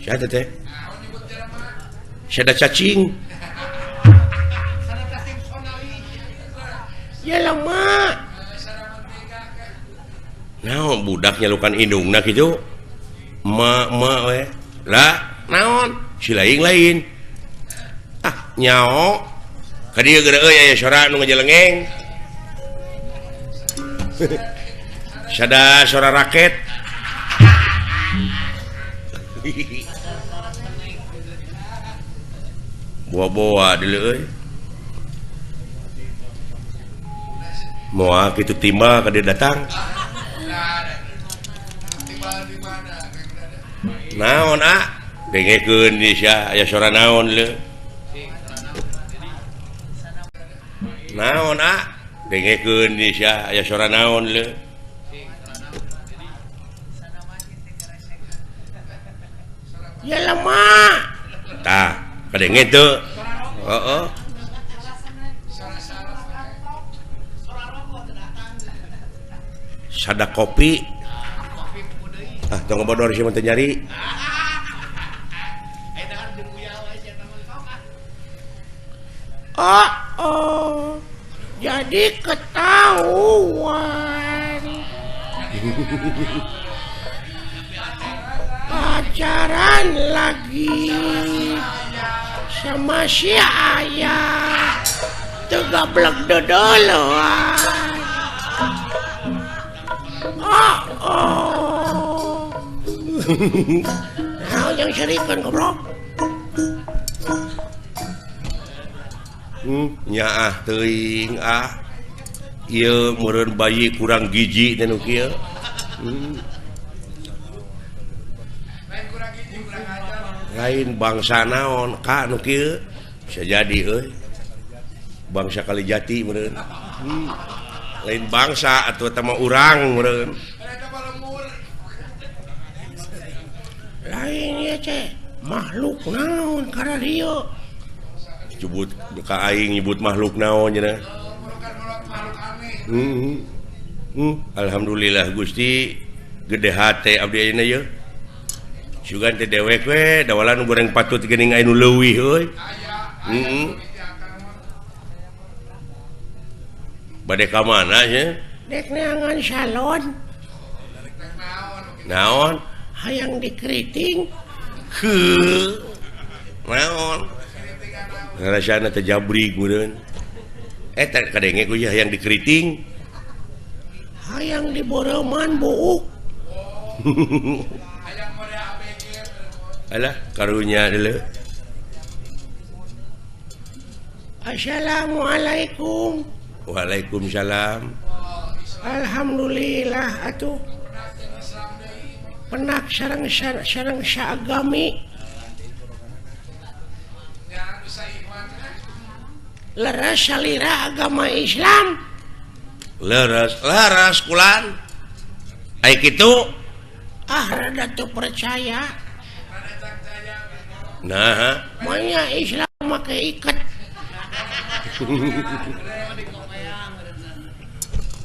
Siapa teh? Sada cacing. Jelema. Naon budak nyalukan indungna kitu? Ma ma we. Lah, naon? Si lain-lain. Ah, nyao. Ka dieu geura euy aya sora nu ngajelengeng. Sada sora raket. Boa-boa deuleu euy. Moal kitu timbal ka dieu datang. Naon ah? Dengekeun di sia aya sora naon leu. Naon ah? Dengekeun di sia aya sora naon leu. Jelema. Tah, kadenge teu. Heeh. Sada kopi. Ah, tong bodor sia mah teu nyari. Oh, oh. Jadi ketahuan. Pacaran lagi sama si ayah. Teu gablek dodoloan. Oh, oh. Naon yang serikeun goblok? Nyaah teuing ah. Ieu meureun bayi kurang gizi teh nu kieu. Lain bangsa naon ka nu kieu? Bisa jadi euy. Bangsa Kalijati meureun. Lain bangsa atuh eta mah urang meureun. Lain ieu teh makhluk naon kararieu? Nyebut ka aing nyebut makhluk naon cenah. Alhamdulillah Gusti gede hate abdi ayeuna yeuh. Sugan teh dewek we dawalan goreng patut geuning aya nu leuwih euy. Bade ka mana nya? Dek neangan salon. Naon? Hayang dikeriting. Heuh. Naon? Ngarasana teh jabrig meureun. Eta kadenge ku hayang dikeriting. Hayang diboreuman buuk. Alah karunya deuleu. Assalamualaikum. Waalaikumsalam. Alhamdulillah atuh. Penak sareng sareng saagami. Leres salira agama Islam. Leres, leres kulan. Ai kitu ah rada teu percaya. Nah, manya Islam make iket.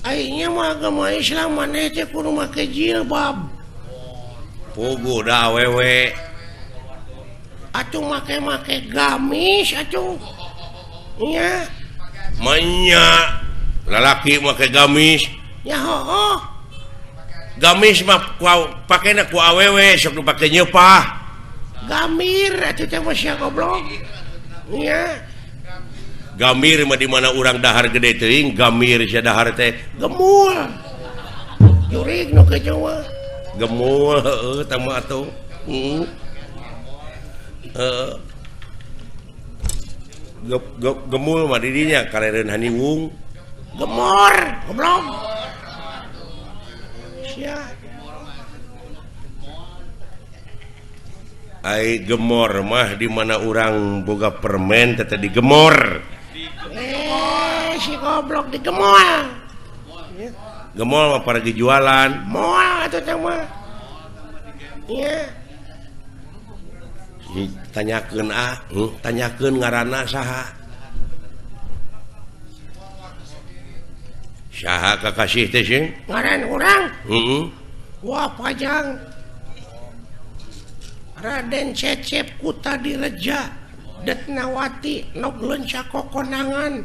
Aingnya mah agama Islam maneh teh kudu make jilbab. Puguh da awewe. Atuh make-make gamis atuh. Nya. Manya lalaki make gamis. Nya hooh. Gamis mah pakena ku awewe sok nu pake nyeupah. Gamir atuh teh mah sia goblok. Nya. Gamir mah di mana urang dahar gede teuing, gamir sia dahar teh gemul. Jurig nu kitu mah. Gemul heueuh tah mah atuh. Heeh. Gemul mah di dinya karereun haniwung. Gemor, goblok. Sia. Ai gemor mah di mana urang boga permen teh digemor. Si goblok digemol. Gemol mah paragi jualan. Moal atuh teh mah. Nya. Tanyakeun ah, tanyakeun ngaranna saha. Saha kakasih teh sing? Ngaran urang? Heeh. Wah pajang. Raden Cecep Kuta Direja Detnawati Nok Lenca Kokonangan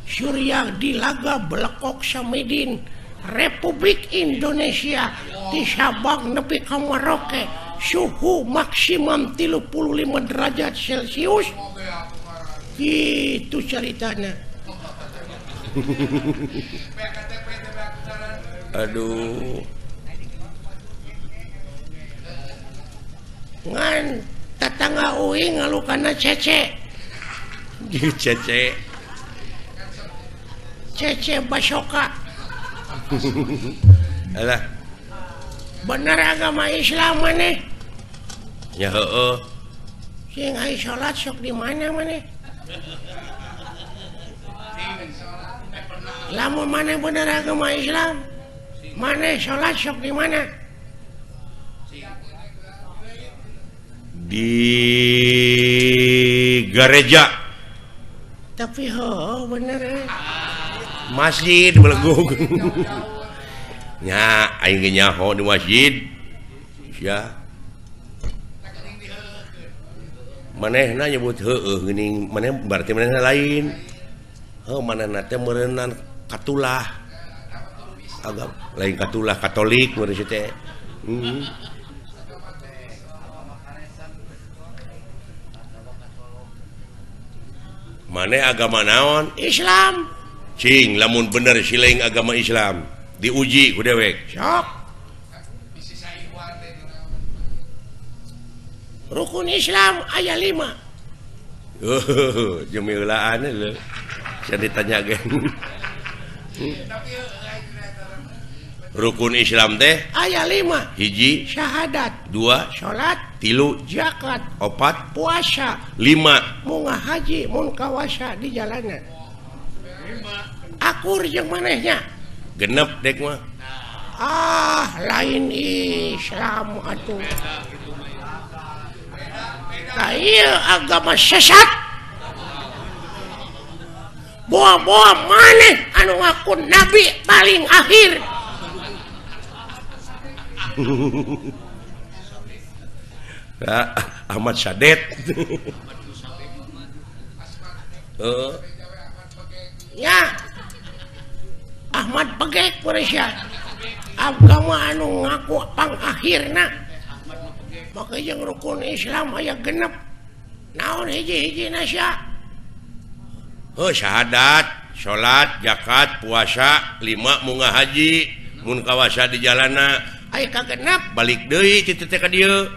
Surya Dilaga Belekok Samidin Republik Indonesia di Sabang nepi ka Maroke suhu maksimum 35 derajat Celcius. Gitu ceritanya. Aduh. Ngan tetangga uing ngalukana cece. Cece. Cece Basoka. Alah. Bener agama Islam maneh? Ya heueuh. Sing ai salat sok di mana maneh? Lamun maneh bener agama Islam, maneh salat sok di mana? Di gereja. Tapi heueuh bener. Masjid belegug. Nya aing ge nyaho di masjid. Sia. Manehna nyebut heueuh geuning, maneh berarti manehna lain. Heuh manehna teh meureunnan katulah. Agama lain katulah Katolik meureun si teh. Maneh agama naon? Islam. Cing lamun bener siling agama Islam diuji ku dewek. Sok. Rukun Islam aya 5. Jemilaan lho. Saya ditanya ge. Rukun Islam teh aya 5. Hiji syahadat, 2 salat, 3 zakat, 4 puasa, 5 munga haji mun kawasa di jalanan. Akur jeung manehnya. Genep dek mah. Ah, lain Islam atuh. Nah, ieu agama sesat. Boa-boa maneh anu ngaku nabi paling akhir. Ahmad Sadet. Ya Ahmad Pegek Malaysia agama anu ngaku pangakhirna maka jeung rukun Islam aya genep naon hiji-hijina sia. Heuh syahadat, salat, zakat, puasa, 5 munga haji, mun kawasa di jalana aya kagenep balik deui kitu teh ka dieu.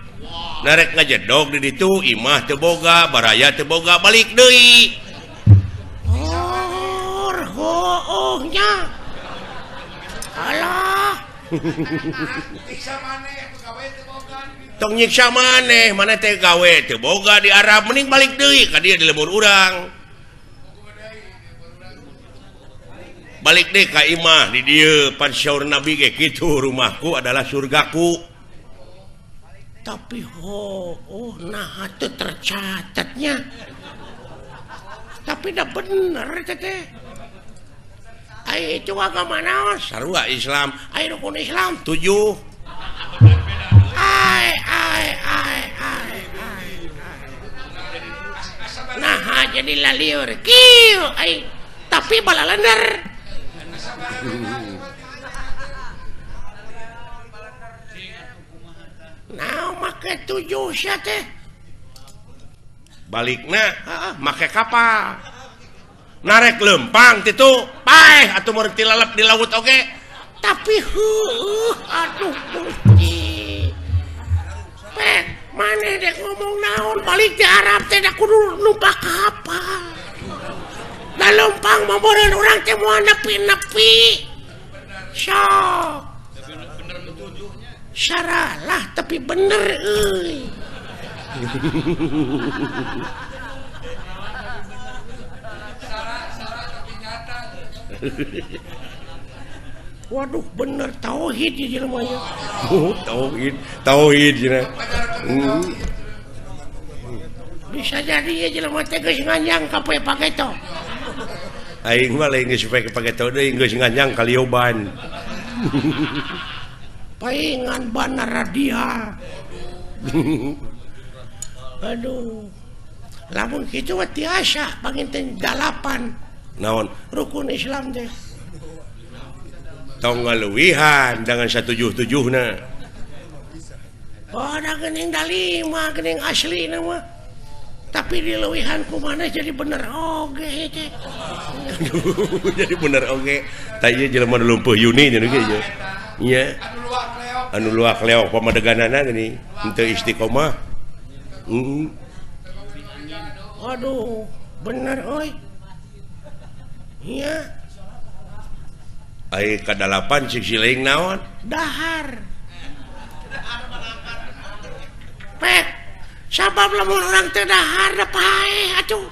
Narek ngajedog di ditu imah teu boga, baraya teu boga, balik deui. Oh, nya. Alah. Tong nyiksa maneh, maneh teh gawe teu boga di Arab, mending balik deui ka dieu di lembur urang. Balik deui ka imah di dieu pan syaur Nabi ge kitu, rumahku adalah surgaku. Tapi oh nah teu tercatatnya. Tapi dah bener teh. Ai itu agama naon? Sarua Islam. Ai rukun Islam 7. Ai ai ai ai. Nah jadi lalieur kieu ai tapi balalender. Nah make 7 sia teh. Balikna make kapal. Narek lempang titu paeh atuh meureun tilalep di laut oge. Tapi heueuh aduh Gusti. Pek maneh dek ngomong naon balik di Arab teh da kudu numpak kapal. Da lempang mah meureun urang teh moal nepi-nepi. Sok. Saralah tapi bener euy. Waduh bener tauhid di jelema nya. Oh, tauhid, tauhid cenah. Bisa jadi ya jelema teh geus nganjang ka poe pageto. Aing mah lain geus poe pageto deui geus nganjang ka lioban. Paingan banaradia. Aduh lamun kitu mah tiasa panginten 8 naon rukun Islam teh tong ngaleuwihan dengan 177na. Oh da geuning da 5 geuning asli na mah tapi dileuwihan ku maneh jadi bener oge teh. Jadi bener oge tah ieu jelema nu lumpuh Yuni cenah ge ieu nya anu luak leok pamadeganana geuning henteu istiqomah. Aduh bener euy nya ai ka-8 cik siling naon dahar pek sabab lamun urang teu dahar da paeh atuh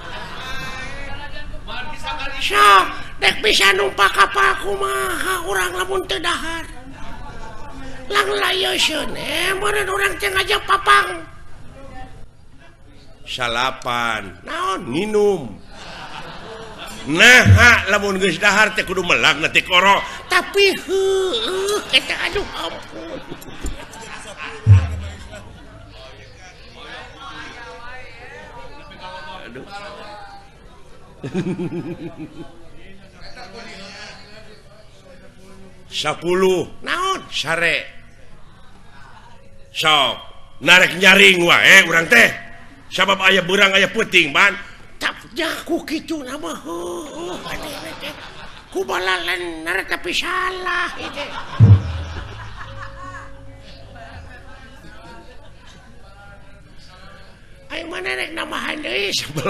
sok dek bisa numpak kapal kumaha urang lamun teu dahar lang layoseun meureun urang teh ngajak papang salapan naon minum. Nah lamun geus dahar teh kudu melak na tikoro tapi heueuh eta aduh ampun. Aduh. 10 naon sare sok narek nyaring wae urang teh sabab aya beurang aya peuting ban ku kitu nama heueuh ku balalener tapi salah ieu. Ayo mana rek nambahan deui 11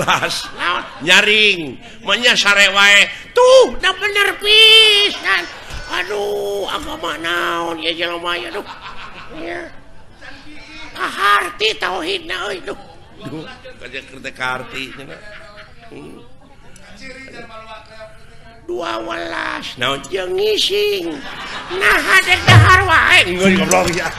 naon nyaring mah nya sare wae tuh da bener pisan. Aduh agama naon ieu jelema ieu aduh nya kaharti tauhidna euy duh duh kaja karti cenah 12 naon jeung ngising nah dek dahar wae geus goblok ya.